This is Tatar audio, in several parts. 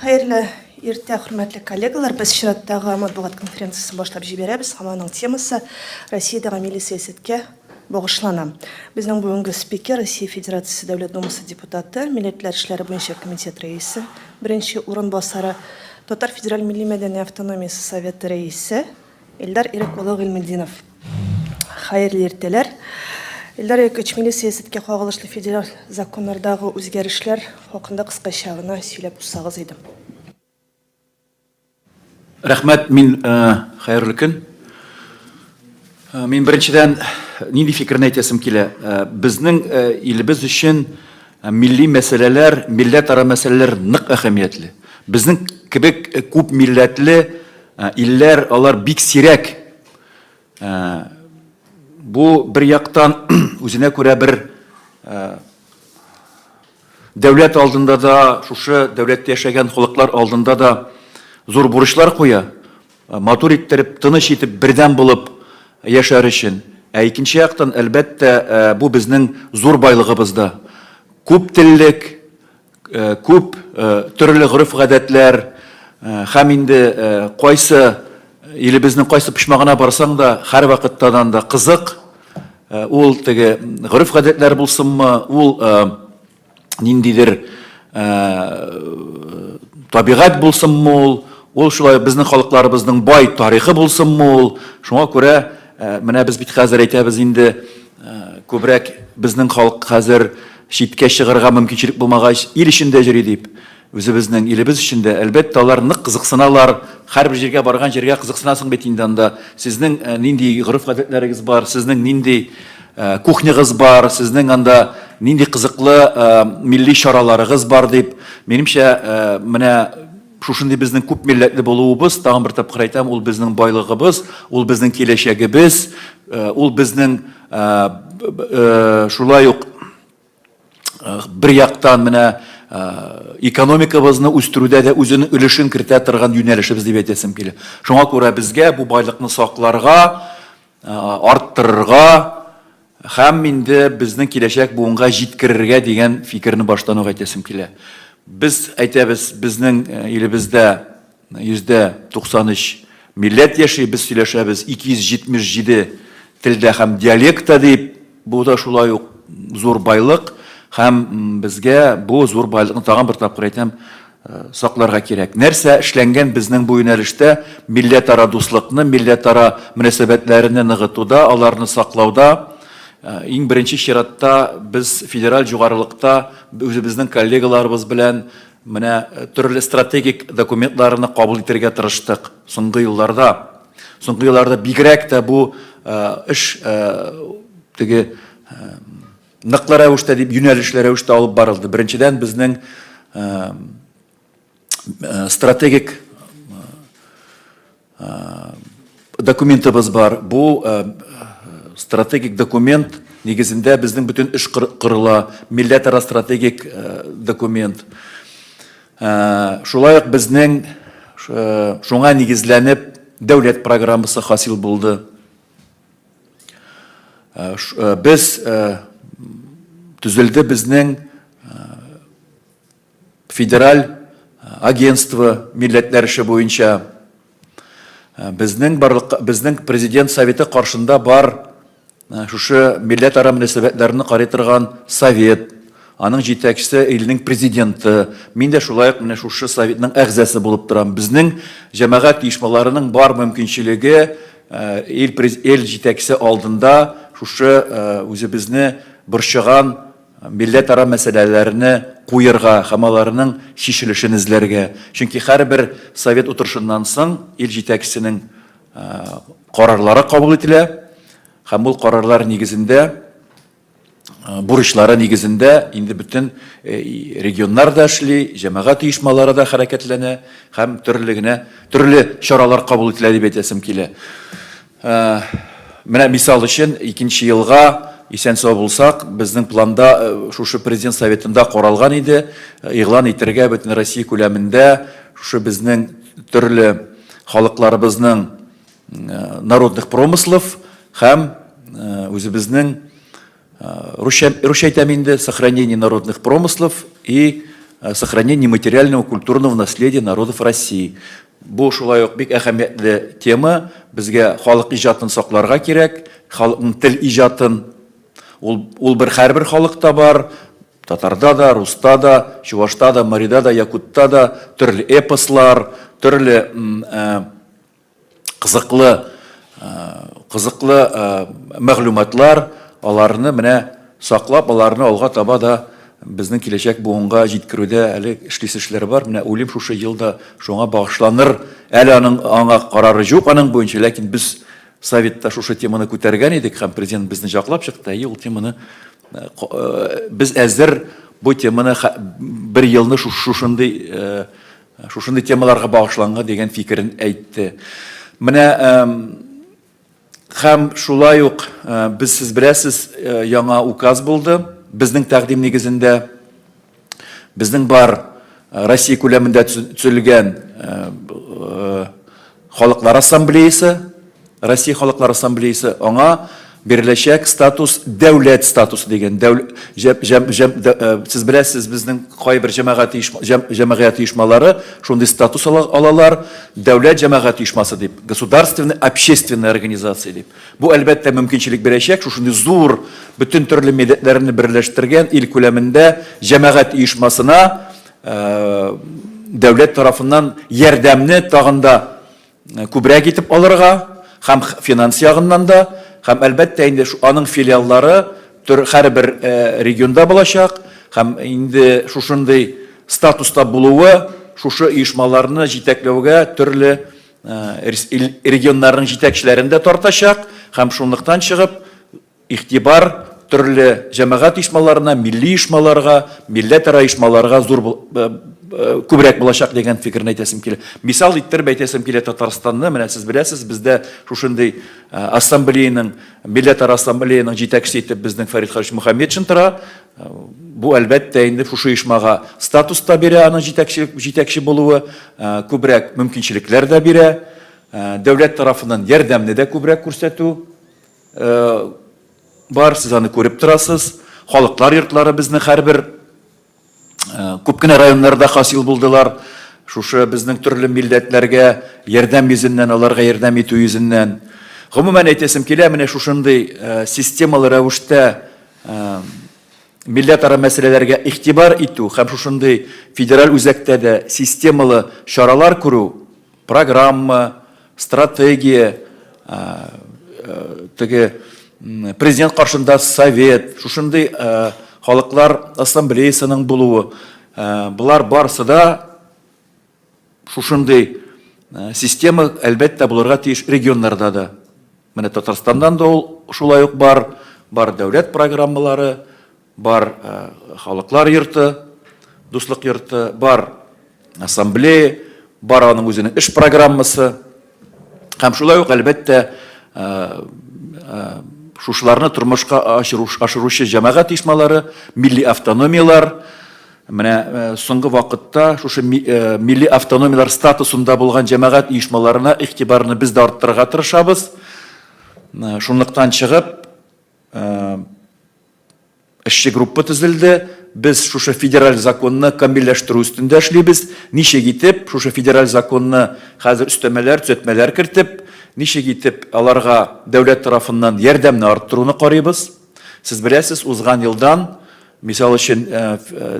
Хәерле иртә, хөрмәтле коллегалар. Без чираттагы матбугат конференциясен башлап җибәрәбез һәм аның темасы Россиядәге милли сәясәткә багышлана. Безнең бүгенге спикер Россия Федерациясе Дәүләт Думасы депутаты, Милләтләр эшләре буенча комитет рәисе, беренче урынбасары, Татар федераль милли-мәдәни автономиясе советы рәисе Илдар Ирек улы Гыйльметдинов. Хәерле иртәләр. Илдар Ирекович, милли сәясәткә кагылышлы федераль законнардагы үзгәрешләр хакында кыскача гына сөйләп узсагыз иде. Рәхмәт, мин хәерле көн. Мин беренчедән нинди фикерне әйтәсем килә. Безнең илебез өчен милли мәсьәләләр, милләтара мәсьәләләр нык әһәмиятле. Безнең кебек күп милләтле илләр, алар бик сирәк. Бу бер яктан үзенә күрә бер дәүләт алдында да, шушы дәүләттә яшәгән халыклар алдында да зур бурычлар куя. Матур иттереп, тыныч итеп, бердәм булып яшәр өчен. Ә икенче яктан, әлбәттә, бу безнең зур байлыгыбыз да. Күп теллек, күп төрле гореф-гадәтләр һәм инде кайсы илебезнең кайсы почмагына барсаң да, һәрвакыттадан да кызык. Ул теге гореф-гадәтләр булсынмы, ул ниндидер табигать булсынмы ул, ул шулай безнең халыкларыбызның бай тарихы булсынмы ул. Шуңа күрә менә без бит хәзер әйтәбез инде, күбрәк безнең халык хәзер читкә чыгарга мөмкинчелек булмагач, ил эчендә йөри дип. Үзебезнең илебез өчен дә, әлбәттә, алар нык кызыксыналар. Һәрбер җиргә барган җиргә кызыксынасың бит инде анда. Сезнең нинди гореф-гадәтләрегез бар, сезнең нинди кухнягыз бар, сезнең анда нинди кызыклы милли чараларыгыз бар дип. Минемчә, менә шушындый безнең күп милләтле булуыбыз, тагын бер тапкыр әйтәм, ул безнең байлыгыбыз, ул безнең киләчәгебез, ул безнең шулай ук бер яктан менә экономикабызны үстерүдә дә үзенең өлешен кертә торган юнәлешебез дип әйтәсем килә. Шуңа күрә безгә бу байлыкны сакларга, арттырырга һәм инде безнең киләчәк буынга җиткерергә дигән фикерне баштан ук әйтәсем килә. Без әйтәбез, безнең илебездә 93% милләт яши, без сөйләшәбез 277 телдә һәм диалектта дип, бу да шулай ук зур байлык һәм безгә бу зур байлыкны тагын бер тапкыр әйтәм, сакларга кирәк. Нәрсә эшләнгән безнең бу юнәлештә милләтара дуслыкны, милләтара мөнәсәбәтләрне ныгытуда, аларны саклауда иң беренче чиратта без федераль югарылыкта үзебезнең коллегаларыбыз белән Менә төрле стратегик документларны кабул итәргә тырыштык соңгы елларда. Соңгы елларда бигрәк тә бу эш теге ныклы рәвештә дип юнәлешле рәвештә алып барылды. Беренчедән, безнең стратегик Документыбыз бар. Бу стратегик документ нигезендә безнең бөтен эш корыла. Милләтара стратегик документ. Шулай ук безнең шуңа нигезләнеп дәүләт программасы хасил булды. Без төзелде безнең Федераль агентство милләтләр эше буенча безнең барлык безнең президент советы каршында бар шушы милләтара мөнәсәбәтләрне карый торган совет, аның җитәкчесе илнең президенты. Мин дә шулай ук менә шушы советның әгъзасы булып торам. Безнең җәмәгать оешмаларының бар мөмкинчелеге ил ил җитәкчесе алдында шушы үзебезне борчыган Милләтара мәсьәләләрне куерга һәм аларның чишелешен эзләргә. Чөнки һәрбер совет утырышыннан соң ил җитәкчесенең карарлары кабул ителә һәм ул карарлар нигезендә, бурычлары нигезендә инде бөтен регионнар да эшли, җәмәгать оешмалары да хәрәкәтләнә һәм төрле генә төрле чаралар кабул ителә дип әйтәсем килә. Менә мисал өчен, икенче елга исән-сау булсак, безнең планда шушы Президент Советында каралган иде, игълан итәргә бөтен Россия күләмендә шушы безнең төрле халыкларыбызның народных промыслов һәм үзебезнең русча, русча әйтәм инде, сохранение народных промыслов и сохранение нематериального культурного наследия народов России. Бу шулай ук бик әһәмиятле тема. Безгә халык иҗатын сакларга кирәк, халыкның тел иҗатын. Ул, ул бер һәрбер халыкта бар. Татарда да, руста да, чувашта да, марида да, якутта да төрле эпослар, төрле кызыклы кызыклы мәгълүматлар, аларны менә саклап, аларны алга таба да безнең киләчәк буынга җиткерүдә әле эшлисе эшләр бар. Менә уйлыйм, шушы ел да шуңа багышланыр. Әле аның аңа карары юк аның буенча, ләкин без Советта шушы теманы күтәргән идек һәм президент безне җаклап чыкты. Әйе, ул теманы без әзер бу теманы бер елны шушындый Шушындый темаларга багышланган дигән фикерен әйтте. Менә һәм шулай ук без сез беләсез, яңа указ булды. Безнең тәкъдим нигезендә безнең бар Россия күләмендә төзелгән Халыклар ассамблеясы, Россия Халыклар Ассамблеясы, аңа биреләчәк статус дәүләт статусы дигән. Дәүл, җәм, җәм, җәм, дә, э, сез беләсез, безнең кайбер җәмәгать оешма, җәм, җәмәгать оешмалары шундый статус ала, алалар, дәүләт җәмәгать оешмасы дип, государственная общественная организация дип. Бу, әлбәттә, мөмкинчелек бирәчәк, шушындый зур, бөтен төрле милләтләрне берләштергән ил күләмендә җәмәгать оешмасына э, дәүләт тарафыннан ярдәмне тагын да күбрәк итеп алырга һәм финанс ягыннан да, һәм әлбәттә инде аның филиаллары төр һәрбер регионда булачак, һәм инде шушындый статуста булуы шушы оешмаларны җитәкләүгә төрле регионнарның җитәкчеләрен дә тартачак, һәм шунлыктан чыгып Игътибар төрле җәмәгать оешмаларына, милли оешмаларга, милләтара оешмаларга зур күбрәк булачак дигән фикерне әйтәсем килә. Мисал иттереп әйтәсем килә Татарстанны. Менә сез беләсез, бездә шушындый ассамблеяның, милләтара ассамблеяның җитәкчесе итеп безнең Фәрит Харич Мөхәммәтшин тора. Бу, әлбәттә, инде шушы оешмага статус та бирә, аның җитәкче, җитәкче булуы, күбрәк мөмкинчелекләр дә бирә. Дәүләт тарафыннан ярдәмне дә күбрәк күрсәтү. Бар, сез аны күреп торасыз. Халыклар йортлары безнең һәрбер күп кенә районнарда хасил булдылар. Шушы безнең төрле милләтләргә ярдәм йөзеннән, аларга ярдәм итү йөзеннән. Гомумән әйтәсем килә, менә шушындый системалы рәвештә милләтара мәсьәләләргә игътибар итү һәм шушындый федераль үзәктә дә системалы чаралар күрү, программа, стратегия, теге президент каршында совет, шушындый халыклар ассамблеясының булуы, болар барысы да шушындый система, әлбәттә, булырга тиеш регионнарда да. Менә Татарстаннан да ул шулай ук бар, бар дәүләт программалары, Бар халыклар йорты, дуслык йорты, бар ассамблея, бар аның үзенең эш программасы. Һәм шулай ук, әлбәттә, шушыларны тормышка ашыручы җәмәгать оешмалары, милли автономияләр, менә соңгы вакытта шушы милли автономияләр статусында булган җәмәгать оешмаларына игътибарны без дә арттырырга тырышабыз. Шунлыктан чыгып, Эшче группа төзелде. Без шушы федераль законны камилләштерү өстендә эшлибез. Ничек итеп шушы федераль законны хәзер өстәмәләр, төзәтмәләр кертеп, ничек итеп аларга дәүләт тарафыннан ярдәмне арттыруны карыйбыз. Сез беләсез, узган елдан, мисал өчен,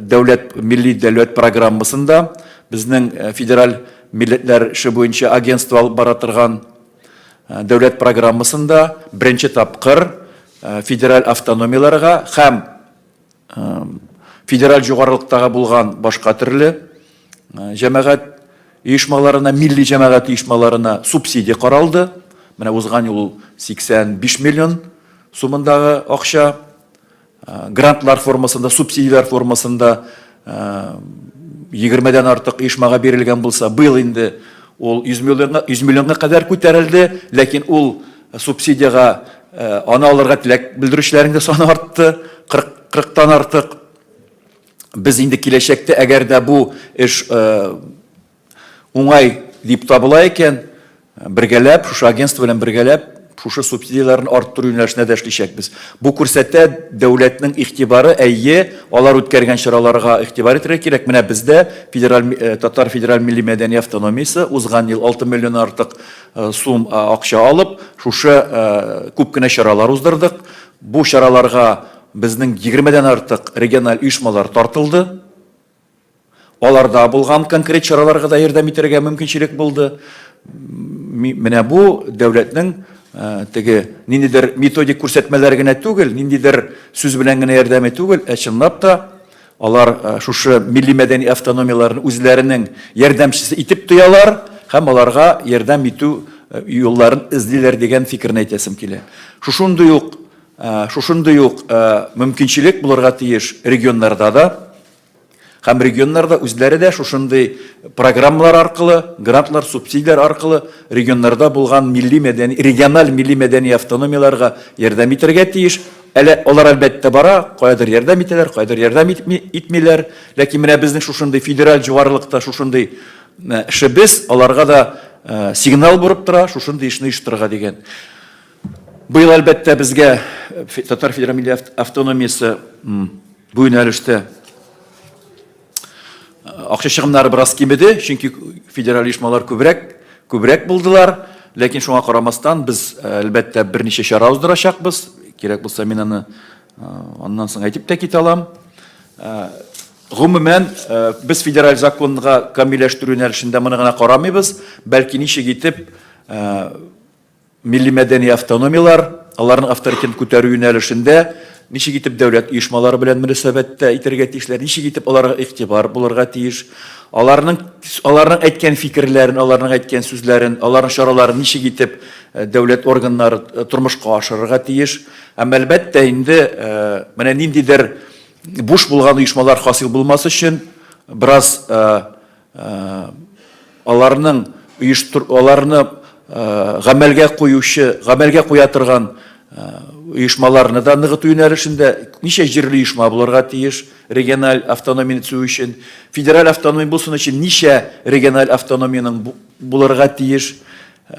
дәүләт милли дәүләт программасында безнең федераль милләтләр эше буенча агентство алып бара торган дәүләт программасында беренче тапкыр федераль автономияләргә һәм федераль югарылыктагы булган башка төрле җәмәгать оешмаларына, милли җәмәгать оешмаларына субсидия каралды. Менә узган ел ул 85 миллион сумындагы акча. Грантлар формасында, субсидияләр формасында 20-дән артык оешмага бирелгән булса, быел инде ул 100 миллионга, 100 миллионга кадәр күтәрелде, ләкин ул субсидиягә аны алырга теләк белдерүчеләрнең дә саны артты, 40 40-тан артык. Без инде киләчәктә, әгәр дә бу эш уңай дип табыла икән, бергәләп, шушы агентство белән бергәләп, шушы субсидияләрне арттыру юнәлешендә дә эшләячәкбез. Бу күрсәтә дәүләтнең игътибары, әйе, алар үткәргән чараларга игътибар итәргә кирәк. Менә бездә федераль Татар федераль милли мәдәни автономиясе узган ел 6 миллионнан артык сум акча алып, шушы күп кенә чаралар уздырдык. Бу чараларга безнең егермедән артык региональ оешмалар тартылды. Аларда булган конкрет чараларга да ярдәм итәргә мөмкинчелек булды. Менә бу дәүләтнең теге ниндидер методик күрсәтмәләр генә түгел, ниндидер сүз белән генә ярдәме түгел, ә чынлап та алар шушы милли мәдәни автономияләрен үзләренең ярдәмчесе итеп тоялар һәм аларга ярдәм итү юлларын эзлиләр дигән фикерне әйтәсем килә. Шушындый ук шушындый ук мөмкинчелек булырга тиеш регионнарда да. Һәм регионнарда үзләре дә шушындый программалар аркылы, грантлар, субсидияләр аркылы регионнарда булган милли мәдәни, региональ милли мәдәни автономияләргә ярдәм итәргә тиеш. Әле алар әлбәттә бара, каядыр ярдәм итәләр, каядыр ярдәм итми, итмиләр. Ләкин менә безнең шушындый федераль югарылыкта шушындый эшебез аларга да сигнал булып тора, шушындый эшне оештырырга дигән. Быел әлбәттә безгә Татар федераль милли автономиясе бу юнәлештә акча чыгымнары бераз кимеде, чөнки федераль оешмалар күбрәк, күбрәк булдылар. Ләкин шуңа карамастан без әлбәттә берничә чара уздырачакбыз. Кирәк булса мин аны аннан соң әйтеп тә китә алам. Гомумән, без федераль законга камилләштерү юнәлешендә моны гына карамыйбыз, бәлки ничек итеп Милли-мәдәни автономияләр, аларның авторитетын күтәрү юнәлешендә ничек итеп дәүләт оешмалары белән мөнәсәбәттә итәргә тиешләр, ничек итеп аларга игътибар булырга тиеш, аларның аларның әйткән фикерләрен, аларның әйткән сүзләрен, аларның чараларын ничек итеп э, дәүләт органнары э, тормышка ашырырга тиеш. Һәм әлбәттә инде э, менә ниндидер буш булган оешмалар хасил булмас өчен бераз Аларның оештыр, аларны гамәлгә куючы, гамәлгә куя торган оешмаларны да ныгыту юнәлешендә ничә җирле оешма булырга тиеш региональ автономияне төзү өчен, федераль автономия булсын өчен ничә региональ автономиянең булырга тиеш.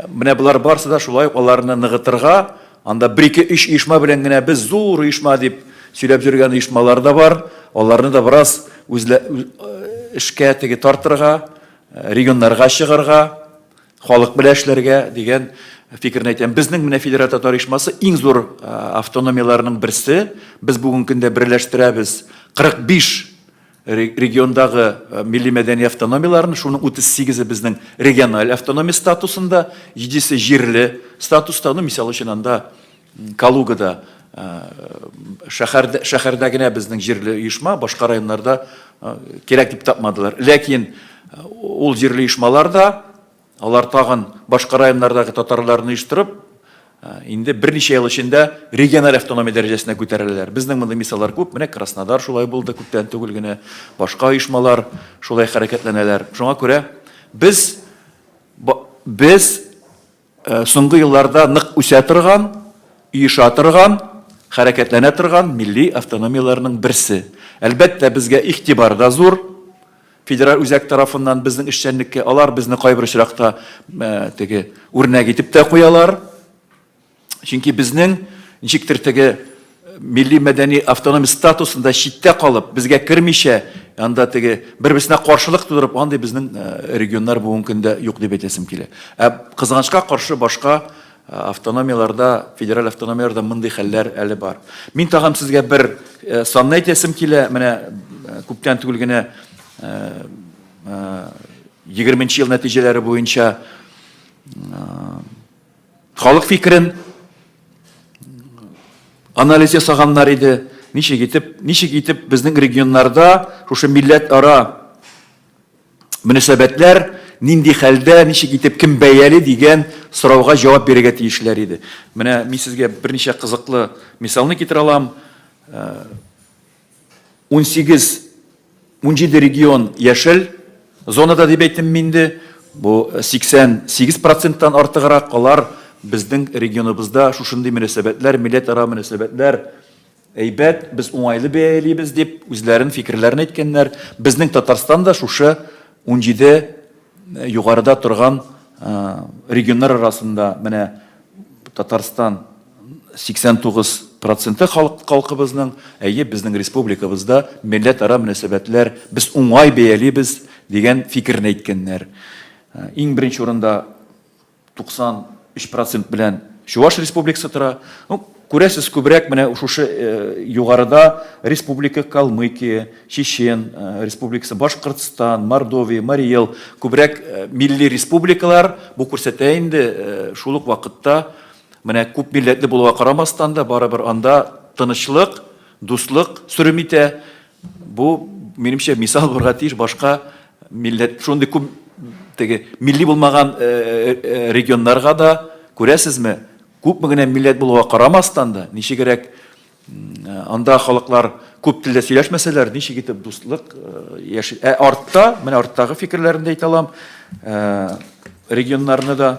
Менә болар барысы да шулай ук аларны ныгытырга, анда бер, ике, өч оешма белән генә без зур оешма дип сөйләп йөргән оешмалар да бар. Аларны да бераз үзлә эшкә теге тартырга, регионнарга чыгарга, халык белән эшләргә дигән фикерне әйтәм. Безнең менә Федераль татар оешмасы иң зур автономияләрнең берсе. Без бүгенге көндә берләштерәбез 45 региондагы милли мәдәни автономияләрне, шуның 38-е безнең региональ автономия статусында, 7-се җирле статуста. Ну, мисал өчен, анда Калугада шәһәрдә, шәһәрдә генә безнең җирле оешма, башка районнарда кирәк дип тапмадылар. Ләкин ул җирле оешмалар да, алар тагын башка районнардагы татарларны оештырып, инде берничә ел эчендә региональ автономия дәрәҗәсенә күтәреләләр. Безнең мондый мисаллар күп. Менә Краснодар шулай булды күптән түгел генә. Башка оешмалар шулай хәрәкәтләнәләр. Шуңа күрә без без соңгы елларда нык үсә торган, оеша торган, хәрәкәтләнә торган милли автономияләрнең берсе. Әлбәттә, безгә игътибар да зур. Федераль үзәк тарафыннан безнең эшчәнлеккә алар безне кайбер очракта теге үрнәк итеп тә куялар. Чөнки безнең ничектер теге милли мәдәни автономия статусында читтә калып, безгә кермичә, анда теге бер-берсенә каршылык тудырып, андый безнең регионнар бүгенге көндә юк дип әйтәсем килә. Ә кызганычка каршы башка автономияләрдә, федераль автономияләрдә мондый хәлләр әле бар. Мин тагын сезгә бер санны әйтәсем килә. Менә күптән түгел генә 20 ел нәтиҗәләре буенча халык фикерен анализ ясаганнар иде. Ничек итеп, ничек итеп безнең регионнарда шушы милләтара мөнәсәбәтләр нинди хәлдә, ничек итеп кем бәяли дигән сорауга җавап бирергә тиешләр иде. Менә мин сезгә берничә кызыклы мисалны китерә алам. 18, 17 регион яшел зонада дип әйттем мин инде. Бу 88 проценттан артыграк. Алар безнең регионыбызда шушындый мөнәсәбәтләр, милләтара мөнәсәбәтләр Әйбәт, без уңайлы бәялибез, дип, үзләрен фикерләрен әйткәннәр. Безнең Татарстан да шушы 17 югарыда торган регионнар арасында менә Татарстан 89 проценты халык халкыбызның, әйе, безнең республикабызда милләтара мөнәсәбәтләр без уңай бәялибез дигән фикерне әйткәннәр. Иң беренче урында 93 процент белән Чуваш республикасы тора. Ну, күрәсез, күбрәк менә шушы югарыда Республика Калмыкия, Чечен республикасы, Башкортстан, Мордовия, Марий Эл, күбрәк милли республикалар. Бу күрсәтә инде шул ук вакытта менә күп милләтле булуга карамастан да барыбер анда тынычлык, дуслык сөрем итә. Бу, минемчә, мисал булырга тиеш башка милләт, шундый күп теге милли булмаган регионнарга да, күрәсезме, күпме генә милләт булуга карамастан да, ничегрәк анда халыклар күп телдә сөйләшмәсәләр, ничек итеп дуслык яши. Ә артта, менә арттагы фикерләрен дә әйтә алам, регионнарны да.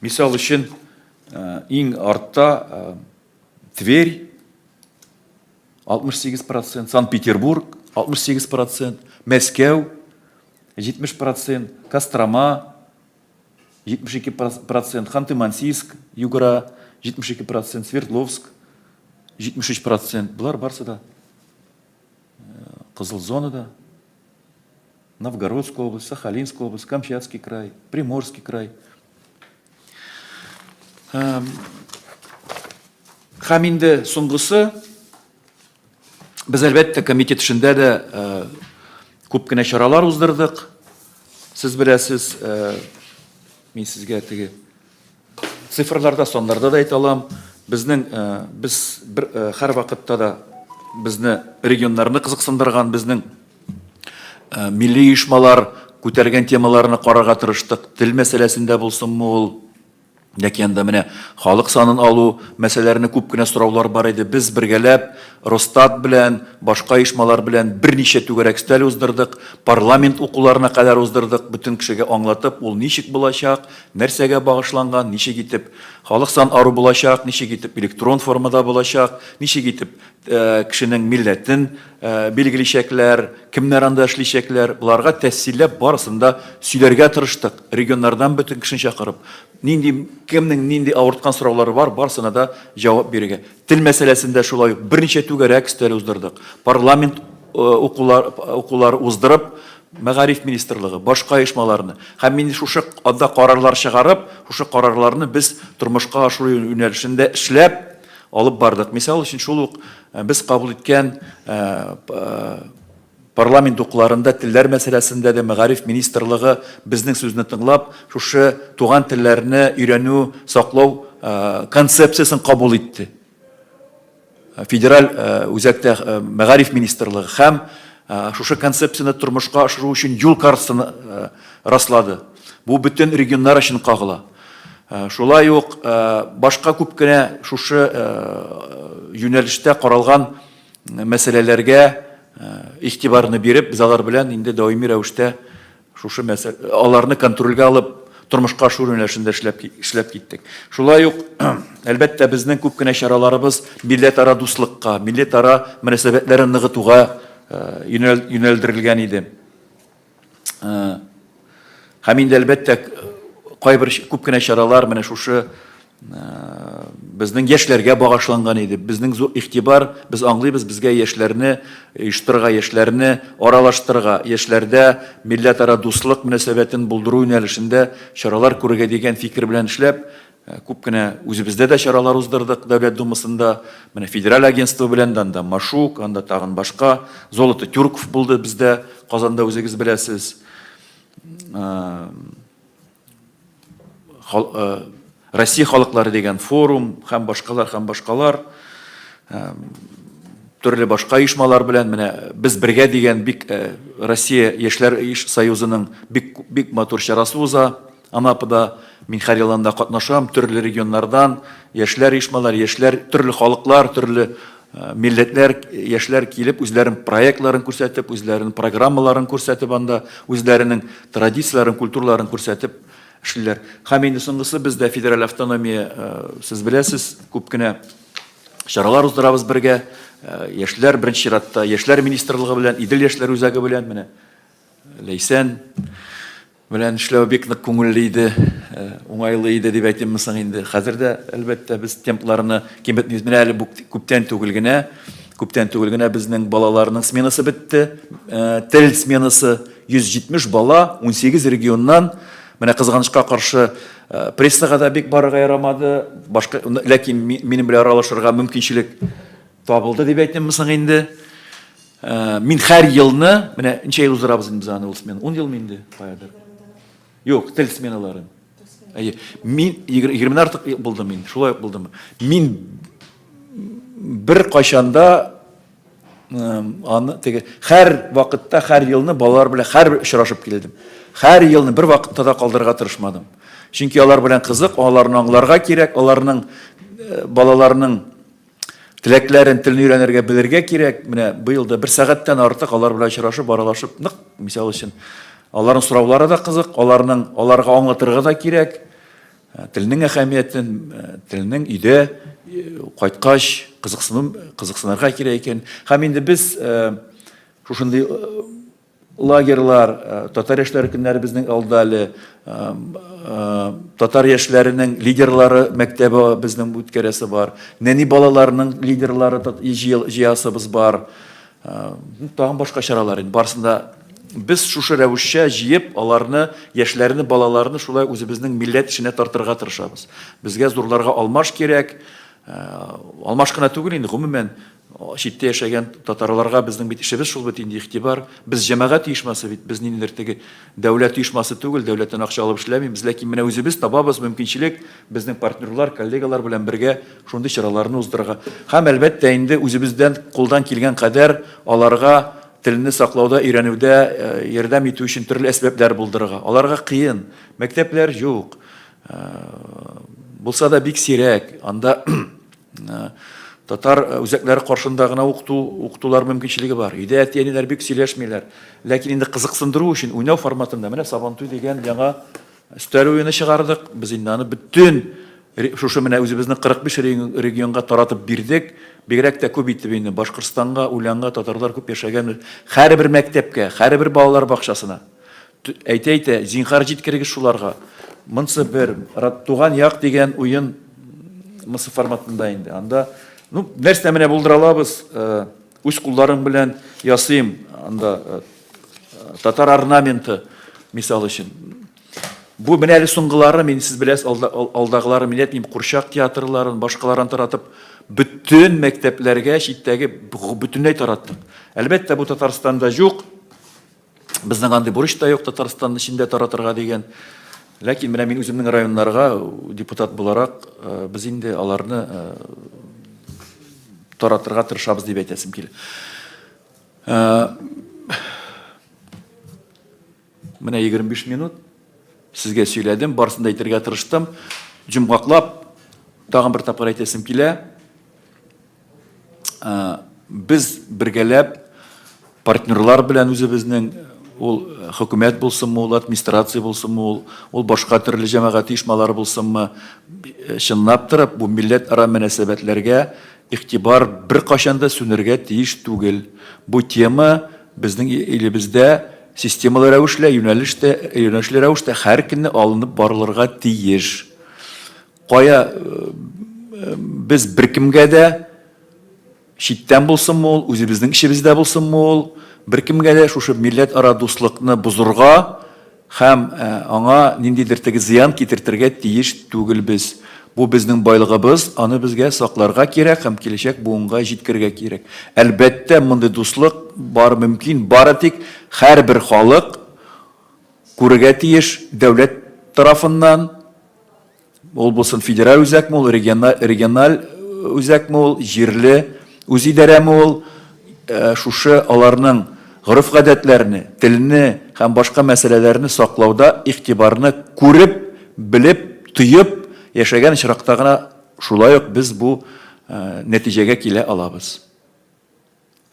Мисал өчен, иң артта Тверь 68 процент, Санкт-Петербург 68 процент, Мәскәү 70 процент, Кострома 72 процент, Ханты-Мансийск, Югра 72 процент, Свердловск 73 процент. Болар барсы да кызыл зонада. Новгородская область, Сахалинская область, Камчатский край, Приморский край. Һәм инде соңгысы, без әлбәттә комитет эшендә дә күп кенә чаралар уздырдык. Сез беләсез, мин сезгә теге цифрларда, саннарда да әйтә алам. Безнең без бер һәр вакытта да безне регионнарны кызыксындырган, безнең милли оешмалар күтәргән темаларны карарга тырыштык. Тел мәсьәләсендә булсынмы ул, яки анда менә халык санын алу мәсьәләләренә күп кенә сораулар бар иде. Без бергәләп Росстат белән, башка оешмалар белән берничә түгәрәк өстәл уздырдык, парламент укуларына кадәр уздырдык, бөтен кешегә аңлатып, ул ничек булачак, нәрсәгә багышланган, ничек итеп халык сан ару булачак, ничек итеп электрон формада булачак, ничек итеп кешенең милләтен билгеличәкләр, кемнәр анда эшличәкләр, боларга тәфсилләп барысын да сөйләргә тырыштык. Регионнардан бөтен кешене чакырып, нинди, кемнең нинди авырткан сораулары бар, барысына да җавап бирергә. Тел мәсьәләсендә шулай ук берничә түгәрәк өстәл уздырдык. Парламент укулар, укулар уздырып, Мәгариф министрлыгы, башка оешмаларны һәм инде шушы анда карарлар чыгарып, шушы карарларны без тормышка ашыру юнәлешендә эшләп, Алып бардык. Мисал өчен, шул ук без кабул иткән парламент укуларында телләр мәсьәләсендә дә мәгариф министрлыгы безнең сүзне тыңлап, шушы туган телләрне өйрәнү, саклау концепциясен кабул итте. Федераль үзәктә мәгариф министрлыгы һәм шушы концепцияне тормышка ашыру өчен юл картасын раслады. Бу бөтен регионнар өчен кагыла. Шулай ук башка күп кенә шушы юнәлештә каралган мәсьәләләргә игътибарны биреп, без алар белән инде даими рәвештә шушы мәсьәлә, аларны контрольгә алып, тормышка ашыру юнәлешендә эшләп, эшләп киттек. Шулай ук, әлбәттә, безнең күп кенә чараларыбыз милләтара дуслыкка, милләтара мөнәсәбәтләрен ныгытуга юнәлдерелгән иде. Һәм инде, әлбәттә, кайбер күп кенә чаралар менә шушы безнең яшьләргә багышланган иде. Безнең зур игътибар, без аңлыйбыз, безгә яшьләрне оештырырга, яшьләрне аралаштырырга, яшьләрдә милләтара дуслык мөнәсәбәтен булдыру юнәлешендә чаралар күрергә дигән фикер белән эшләп, Күп кенә үзебездә дә чаралар уздырдык Дәүләт Думасында. Менә федераль агентство белән дә, анда Машук, анда тагын башка. Золото тюрков булды бездә, Казанда үзегез беләсез. Россия халыклары дигән форум һәм башкалар һәм башкалар. Төрле башка оешмалар белән менә без бергә дигән бик Россия яшьләр союзының бик бик матур чарасы уза. Анапада мин һәр ел анда катнашам, төрле регионнардан яшьләр оешмалар, яшьләр, төрле халыклар, төрле милләтләр, яшьләр килеп, үзләренең проектларын күрсәтеп, үзләренең программаларын күрсәтеп анда, үзләренең традицияләрен, культураларын күрсәтеп эшлиләр. Һәм инде соңгысы бездә федераль автономия, сез беләсез, күп кенә чаралар уздырабыз бергә. Яшьләр беренче чиратта, яшьләр министрлыгы белән, Идел яшьләр үзәге белән, менә Ләйсән. белән эшләү бик нык күңелле иде, уңайлы иде дип әйтимме соң инде. Хәзер дә, әлбәттә, без темпларны киметмибез. Менә әле бу күптән түгел генә, күптән түгел генә безнең балаларның сменасы бетте. Тел сменасы 170 бала, 18 регионнан. Менә кызганычка каршы прессага да бик барырга ярамады. Башка, ләкин минем белән аралашырга мөмкинчелек табылды дип әйтимме соң инде. Мин һәр елны, менә ничә ел уздырабыз инде без аны ул смена? 10 елмы инде каядыр? Юк, тел сменаларын. Әйе. Мин 20 артык булдым мин, шулай ук булдым. Мин бер кайчанда аны теге һәр вакытта, һәр елны балалар белән һәр очрашып килдем. Һәр елны бер вакытта да калдырырга тырышмадым. Чөнки алар белән кызык, аларны аңларга кирәк, аларның балаларның Теләкләрен, телне өйрәнергә белергә кирәк. Менә быел да бер сәгатьтән артык алар белән очрашып, аралашып, нык, мисал өчен, аларның сораулары да кызык, аларның аларга аңлатырга да кирәк. Э, телнең әһәмиятен, э, телнең өйдә э, кайткач кызыксыну, кызыксынырга кирәк икән. Һәм инде без шушындый Лагерьлар, татар яшьләре көннәре безнең алда әле, татар яшьләренең лидерлары мәктәбе безнең үткәрәсе бар, нәни балаларның лидерлары җыясыбыз бар, тагын башка чаралар инде барысын да без шушы рәвешчә җыеп, аларны, яшьләрне, балаларны шулай үзебезнең милләт эшенә тартырга тырышабыз. Безгә зурларга алмаш кирәк, алмаш кына түгел инде, гомумән, Читтә яшәгән татарларга безнең бит эшебез шул бит инде, игътибар. Без җәмәгать оешмасы бит, без ниндидер теге дәүләт оешмасы түгел, дәүләттән акча алып эшләмибез, ләкин менә үзебез табабыз мөмкинчелек безнең партнерлар, коллегалар белән бергә шундый чараларны уздырырга. Һәм, әлбәттә инде, үзебездән кулдан килгән кадәр аларга телне саклауда, өйрәнүдә ярдәм итү өчен төрле әсбаплар булдырырга. Аларга кыен, мәктәпләр юк, булса да бик сирәк, анда Татар үзәкләре каршында гына укыту, укытулар мөмкинчелеге бар. Өйдә әти-әниләр бик сөйләшмиләр. Ләкин инде кызыксындыру өчен уйнау форматында менә Сабантуй дигән яңа өстәл уены чыгардык. Без инде аны бөтен шушы менә үзебезнең 45 регионга таратып бирдек. Бигрәк тә күп итеп инде Башкортстанга, Ульянга татарлар күп яшәгән һәрбер мәктәпкә, һәрбер балалар бакчасына. Әйтә-әйтә, зинһар җиткерегез шуларга. Монсы бер, Туган як дигән уен монсы форматында инде. Анда, ну, нәрсә менә булдыра алабыз, э, үз кулларым белән ясыйм. Анда э, татар орнаменты, мисал өчен. Бу менә әле соңгылары, мин сез беләсез, алдагылары мин әйтмим, курчак театрларын, башкаларын таратып, бөтен мәктәпләргә читтәге бөтенләй тараттык. Әлбәттә, бу Татарстанда юк. Безнең андый бурыч та юк Татарстан эчендә таратырга дигән. Ләкин менә мин үземнең районнарга депутат буларак э, без инде аларны э, таратырга тырышабыз дип әйтәсем килә. Э, менә 25 минут сезгә сөйләдем, барысын да әйтергә тырыштым. Җомгаклап тагын бер тапкыр әйтәсем килә. Без бергәләп партнерлар белән үзебезнең ул хөкүмәт булсынмы, ул администрация булсынмы, ул, ул башка төрле җәмәгать оешмалары булсынмы, чынлап торып бу милләтара мөнәсәбәтләргә игътибар беркайчан да сүнергә тиеш түгел. Бу тема безнең илебездә системалы рәвешлә, юнәлештә, юнәлешле рәвештә һәр көнне алынып барылырга тиеш. Кая без беркемгә дә читтән булсынмы ул, үзебезнең эчебездә булсынмы ул, беркемгә дә шушы милләтара дуслыкны бозырга һәм аңа ниндидер теге зыян китертергә тиеш түгелбез. Бу безнең байлыгыбыз, аны безгә сакларга кирәк һәм киләчәк буынга җиткерергә кирәк. Әлбәттә, мондый дуслык бар мөмкин бары тик һәрбер халык күрергә тиеш дәүләт тарафыннан, Ул булсын федераль үзәкме ул, региональ, региональ үзәкме ул, җирле үзидарәме ул, шушы аларның гореф-гадәтләрне, телне һәм башка мәсьәләләрне саклауда игътибарны күреп, белеп, тоеп яшәгән очракта гына шулай ук без бу нәтиҗәгә килә алабыз.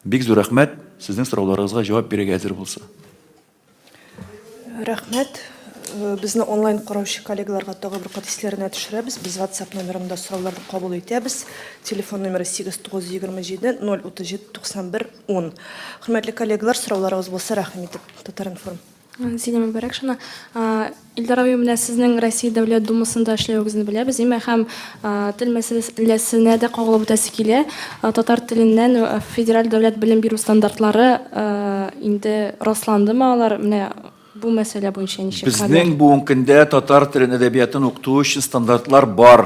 Бик зур рәхмәт, сезнең сорауларыгызга җавап бирергә әзер булса. Рәхмәт. Э, безне онлайн караучы коллегаларга тагы бер кат исләренә төшерәбез. Без WhatsApp номерында сорауларны кабул итәбез. Телефон номеры 8927 037 91 10. Хөрмәтле коллегалар, сорауларыгыз булса, рәхим итеп, Татар-информ. Зилә Мөбарәкшина. Илдар абый, менә сезнең Россия Дәүләт Думасында эшләвегезне беләбез, әйме, һәм тел мәсьәләсенә дә кагылып үтәсе килә. Татар теленнән федераль дәүләт белем бирү стандартлары инде расландымы алар? Менә бу мәсьәлә буенча ничек хәбәр? Безнең бүгенге көндә татар телен, әдәбиятын укыту өчен стандартлар бар.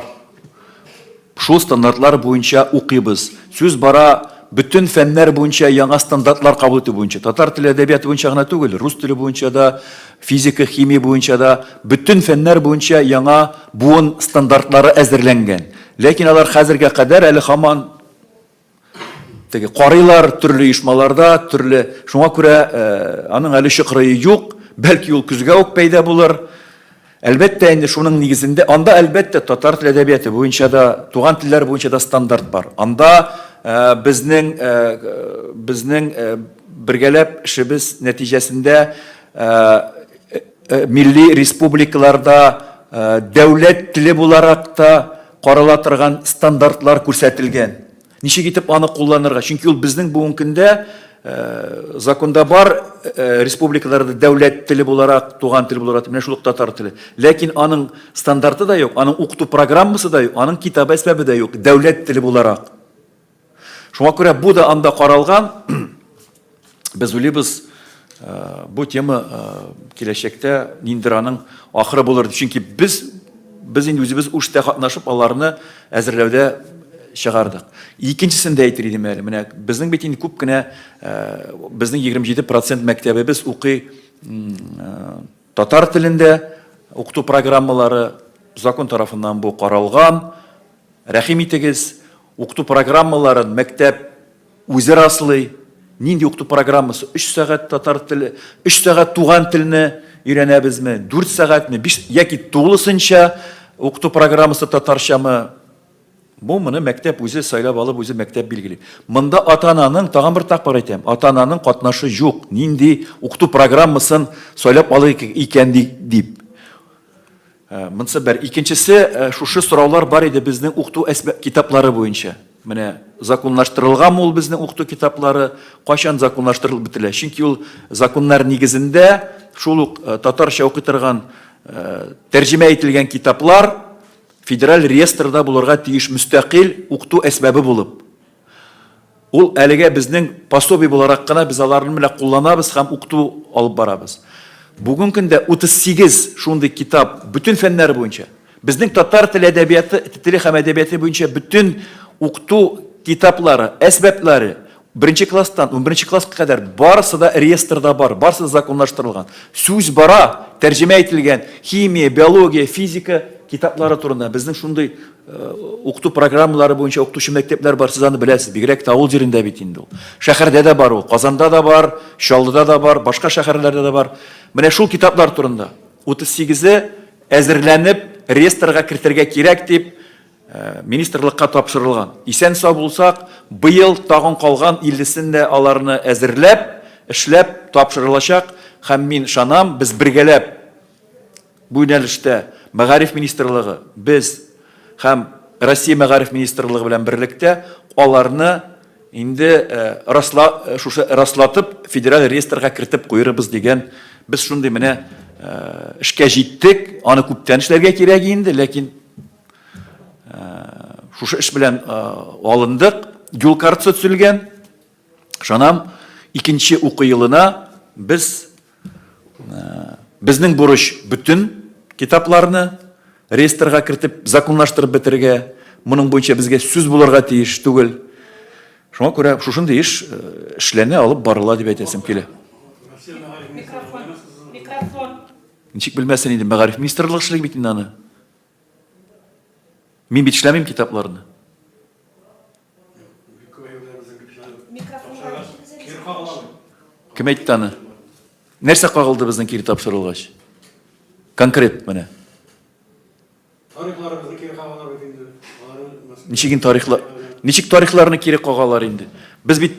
Шул стандартлар буенча укыйбыз. Сүз бара бөтен фәннәр буенча яңа стандартлар кабул итү буенча. Татар теле әдәбияты буенча гына түгел, рус теле буенча да, физика, химия буенча да, бөтен фәннәр буенча яңа буын стандартлары әзерләнгән. Ләкин алар хәзергә кадәр әле һаман теге карыйлар төрле оешмаларда, төрле. Шуңа күрә аның әле чокырые юк, бәлки ул көзгә үк пәйда булыр. Әлбәттә инде шуның нигезендә, анда әлбәттә татар теле әдәбияты буенча да, туган телләр буенча да стандарт бар. Анда безнең безнең бергәләп эшебез нәтиҗәсендә милли республикаларда дәүләт теле буларак та карала торган стандартлар күрсәтелгән. Ничек итеп аны кулланырга? Чөнки ул безнең бүгенге көндә законда бар республикаларда дәүләт теле буларак, туган тел буларак, менә шул ук татар теле. Ләкин аның стандарты да юк, аның укыту программасы да юк, аның китабы әсбабы да юк, дәүләт теле буларак. Шуңа күрә бу да анда каралган. Без уйлыйбыз, бу тема киләчәктә ниндидер аның ахыры булыр. Чөнки без без инде үзебез эштә катнашып аларны әзерләүдә чыгардык. Икенчесен дә әйтер идем әле. Менә безнең бит инде күп кенә безнең 27% мәктәбебез укый татар телендә укыту программалары закон тарафыннан бу каралган. Рәхим итегез, укыту программаларын мәктәп үзе раслый. Нинди укыту программасы? 3 сәгать татар теле, 3 сәгать туган телне өйрәнәбезме? 4 сәгатьме? 5 яки тулысынча укыту программасы татарчамы? Бу моны мәктәп үзе сайлап алып, үзе мәктәп билгели. Монда ата-ананың, тагын бер тапкыр әйтәм, ата-ананың катнашы юк. Нинди укыту программасын сайлап алыйк икән дип. Монысы бер. Икенчесе, шушы сораулар бар иде безнең укыту китаплары буенча. Менә законлаштырылганмы ул безнең укыту китаплары, кайчан законлаштырылып бетерелә? Чөнки ул законнар нигезендә шул ук татарча укый торган тәрҗемә ителгән китаплар федераль реестрда булырга тиеш мөстәкыйль укыту әсбабы булып. Ул әлегә безнең пособие буларак кына без аларны менә кулланабыз һәм укыту алып барабыз. Бүгенге көндә 38 шундый китап бөтен фәннәр буенча. Безнең татар теле әдәбияты, теле һәм әдәбияты буенча бөтен укыту китаплары, әсбаплары беренче класстан 11 класска кадәр барысы да реестрда бар, барысы да законлаштырылган. Сүз бара, тәрҗемә ителгән химия, биология, физика китаплары турында. Безнең шундый Укыту программалары буенча укытучы мәктәпләр бар, сез аны беләсез, бигрәк тә авыл җирендә бит инде ул. Шәһәрдә дә бар ул, Казанда да бар, Чаллыда да бар, башка шәһәрләрдә дә бар. Менә шул китаплар турында 38-е әзерләнеп, реестрга кертергә кирәк дип министрлыкка тапшырылган. Исән-сау булсак, быел тагын калган 50-сен дә аларны әзерләп, эшләп тапшырылачак һәм мин ышанам, без бергәләп Бу юнәлештә Мәгариф министрлыгы, без һәм Россия Мәгариф министрлыгы белән берлектә аларны инде расла, шушы раслатып федераль реестрга кертеп куербыз дигән без шундый менә эшкә җиттек. Аны күптән эшләргә кирәк инде, ләкин шушы эш белән алындык. Юл картасы төзелгән. Ышанам, икенче уку елына без Безнең бурыч бөтен китапларны реестрга кертеп, законлаштырып бетерергә. Моның буенча безгә сүз булырга тиеш түгел. Шуңа күрә шушындый эш эшләнә, алып барыла дип әйтәсем килә. Микрофон. Микрофон. Ничек белмәсен инде, мәгариф министрлыгы эшли бит инде аны. Мин бит эшләмим китапларны. Кем әйтте аны? Нәрсә кагылды безнең кире тапшырылгач? Конкрет менә. Тарихларыбызны кире кагалар бит инде. Ничек инде тарихлар? Ничек тарихларны кире кагалар инде? Без бит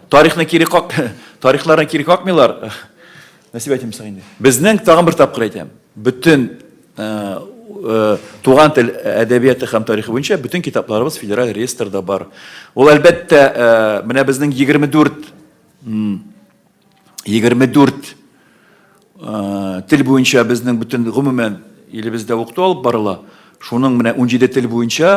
тарихны кире как тарихларны кире какмыйлар. Нәрсә әйтим соң инде? Безнең тагын бер тапкыр әйтәм. Бөтен туган тел әдәбияты һәм тарихы буенча бөтен китапларыбыз федераль реестрда бар. Ул әлбәттә, менә безнең 24 24 тел буенча безнең бөтен гомумән илебездә укыту алып барыла. Шуның менә 17 тел буенча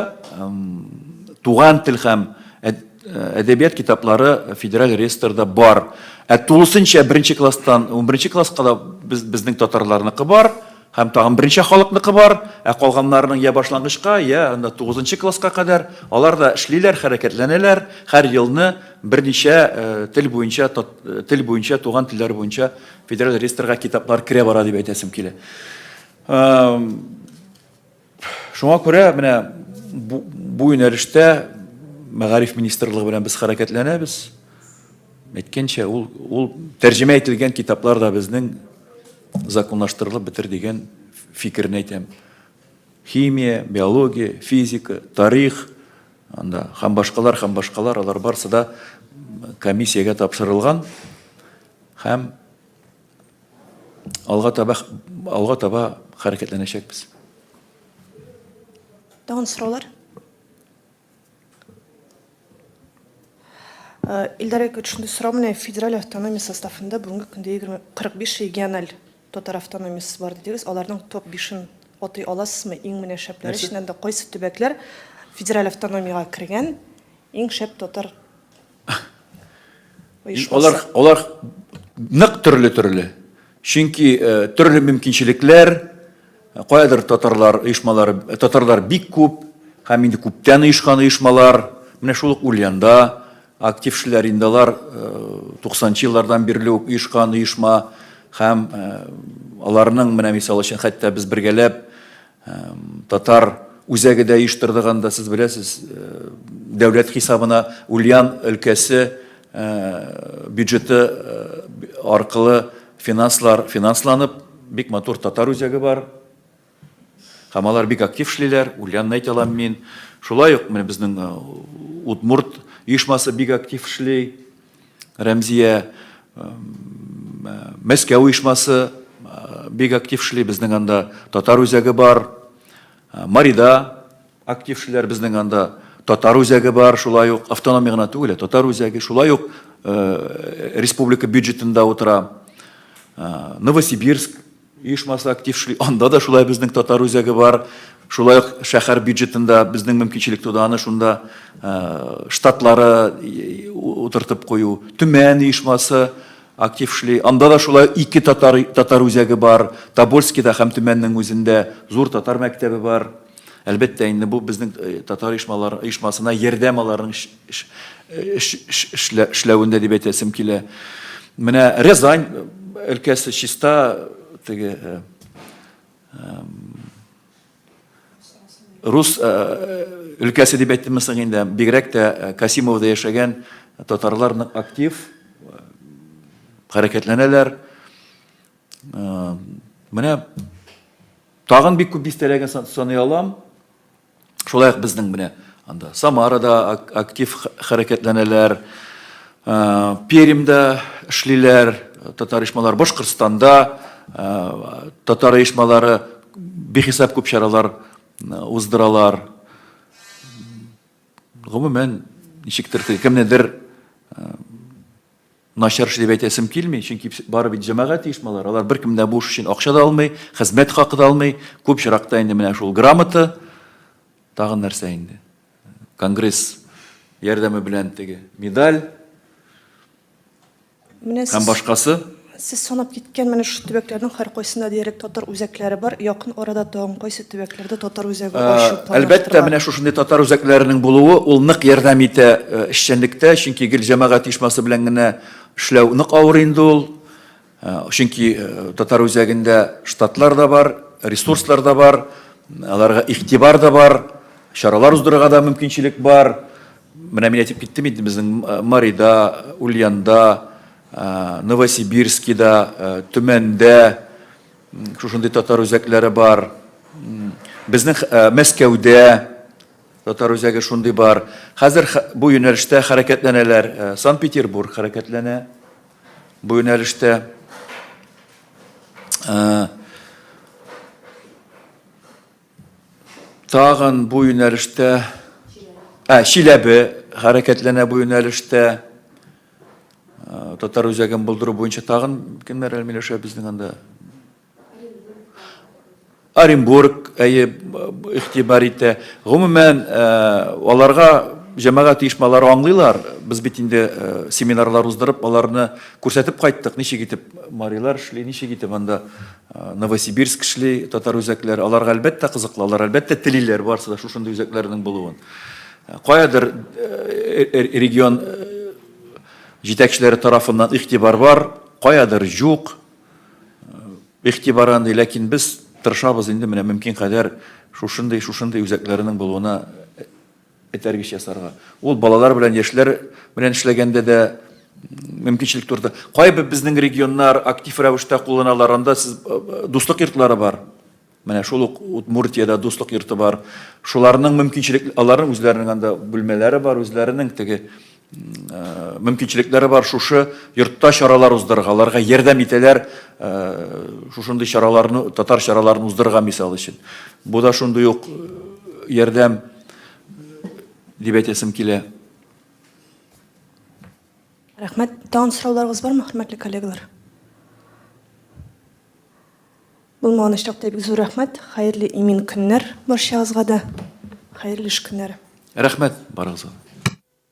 туган тел һәм әдәбият китаплары федераль реестрда бар. Ә тулысынча беренче класстан 11 класска да без, безнең татарларныкы бар һәм тагын берничә халыкныкы бар, ә калганнарының я башлангычка, я анда 9 класска кадәр алар да эшлиләр, хәрәкәтләнәләр. Һәр елны берничә тел буенча тел буенча туган телләр буенча федераль реестрга китаплар керә бара дип әйтәсем килә. Шуңа күрә менә бу, бу юнәлештә мәгариф министрлыгы белән без хәрәкәтләнәбез. Әйткәнчә, ул, ул тәрҗемә ителгән китаплар да безнең законлаштырылып бетер дигән фикерне әйтәм. Химия, биология, физика, тарих, анда һәм башкалар, һәм башкалар, алар барсы да комиссиягә тапшырылган һәм Алга таба, алга таба хәрәкәтләнәчәкбез. Тагын сораулар? Э, Илдар Яковлевич, шундый сорау менә федераль автономия составында бүгенге көндә 45 региональ татар автономиясе бар дидегез. Аларның топ 5-ен атый аласызмы? Иң менә шәпләре эченнән дә кайсы төбәкләр федераль автономиягә кергән иң шәп татар Алар, алар нык төрле-төрле. Чөнки э, төрле мөмкинчелекләр, э, каядыр татарлар оешмалары, э, татарлар бик күп һәм инде күптән оешкан оешмалар. Менә шул ук Ульянда актив эшләр инде алар 90 еллардан бирле үк оешкан оешма һәм аларның менә мисал өчен хәтта без бергәләп Татар үзәге дә оештырдык анда, сез беләсез, дәүләт хисабына Ульян өлкәсе бюджеты аркылы финанслар финансланып, бик матур татар үзәге бар. Һәм алар бик актив эшлиләр, Ульянны әйтә алам мин. Шулай ук менә безнең Удмурт оешмасы бик актив эшли. Рәмзия Мәскәү оешмасы бик актив эшли, безнең анда татар үзәге бар. Марида актив эшлиләр, безнең анда татар үзәге бар, шулай ук автономия гына түгел, ә татар үзәге, шулай ук республика бюджетында утыра. Новосибирск Оешмасы актив эшли. Анда да шулай безнең татар үзәге бар. Шулай ук шәһәр бюджетында безнең мөмкинчелек туды аны шунда э, штатлары утыртып кую. Төмән оешмасы актив эшли. Анда да шулай ике татар татар үзәге бар. Тобольскида һәм Төмәннең үзендә зур татар мәктәбе бар. Әлбәттә, инде бу безнең э, татар оешмалар оешмасына ярдәм аларның эшләвендә дип әйтәсем килә. Менә Рязань өлкәсе чиста теге э, рус э, өлкәсе дип әйттемме соң инде, бигрәк тә э, Касимовда яшәгән татарлар нык актив хәрәкәтләнәләр. Менә тагын бик күп дистәләгән саный алам. Шулай ук безнең менә анда Самарада актив хәрәкәтләнәләр, Пермьдә эшлиләр татар оешмалары, Башкортстанда татар оешмалары бихисап күп чаралар уздыралар. Гомумән, ничектер кемнедер Начар эш дип әйтәсем килми, чөнки бары бит җәмәгать оешмалары, алар беркем дә бу эш өчен акча да алмый, хезмәт хакы да алмый. Күп очракта инде менә шул грамота, тагын нәрсә инде? Конгресс ярдәме белән теге медаль Менә һәм башкасы. Сез санап киткән менә шушы төбәкләрнең һәркайсында диярлек татар үзәкләре бар. Якын арада тагын кайсы төбәкләрдә татар үзәге ачу планлаштырыла? Әлбәттә, менә шушындый татар үзәкләренең булуы ул нык ярдәм итә эшчәнлектә, чөнки гел җәмәгать оешмасы белән генә эшләү нык авыр инде ул. Чөнки татар үзәгендә штатлар да бар, ресурслар да бар, аларга игътибар да бар, чаралар уздырырга да мөмкинчелек бар. Менә мин әйтеп киттем инде, безнең Марида, Ульянда, Новосибирскида, Төмәндә шушындый татар үзәкләре бар. Безнең Мәскәүдә татар үзәге шундый бар. Хәзер бу юнәлештә хәрәкәтләнәләр. Санкт-Петербург хәрәкәтләнә бу юнәлештә. Тагын бу юнәлештә, ә, Чиләбе хәрәкәтләнә бу юнәлештә. Татар үзәген булдыру буенча тагын кемнәр әле миләшә безнең анда? Оренбург, әйе, игътибар итә. Гомумән, аларга җәмәгать оешмалары аңлыйлар. Без бит инде семинарлар уздырып, аларны күрсәтеп кайттык, ничек итеп марилар эшли, ничек итеп анда Новосибирск эшли, татар үзәкләре. Аларга әлбәттә кызыклы, алар әлбәттә телиләр барысы да шушындый үзәкләрнең булуын. Каядыр регион җитәкчеләре тарафыннан игътибар бар, каядыр юк. Игътибар андый, ләкин без тырышабыз инде менә мөмкин кадәр шушындый шушындый үзәкләрнең булуына этәргеч ясарга. Ул балалар белән, яшьләр белән эшләгәндә дә мөмкинчелек турында. Кайбер безнең регионнар актив рәвештә кулланалар. Анда сез дуслык йортлары бар. Менә шул ук Удмуртиядә дуслык йорты бар. Шуларның мөмкинчелек, аларның үзләренең анда бүлмәләре бар, үзләренең теге мөмкинчелекләре бар шушы йортта чаралар уздырырга, аларга ярдәм итәләр шушындый чараларны, татар чараларын уздырырга мисал өчен. Бу да шундый ук ярдәм дип әйтәсем килә. Рәхмәт. Тагын сорауларыгыз бармы, хөрмәтле коллегалар? Булмаган очракта бик зур рәхмәт. Хәерле имин көннәр барчагызга да. Хәерле эш көннәре. Рәхмәт барыгызга.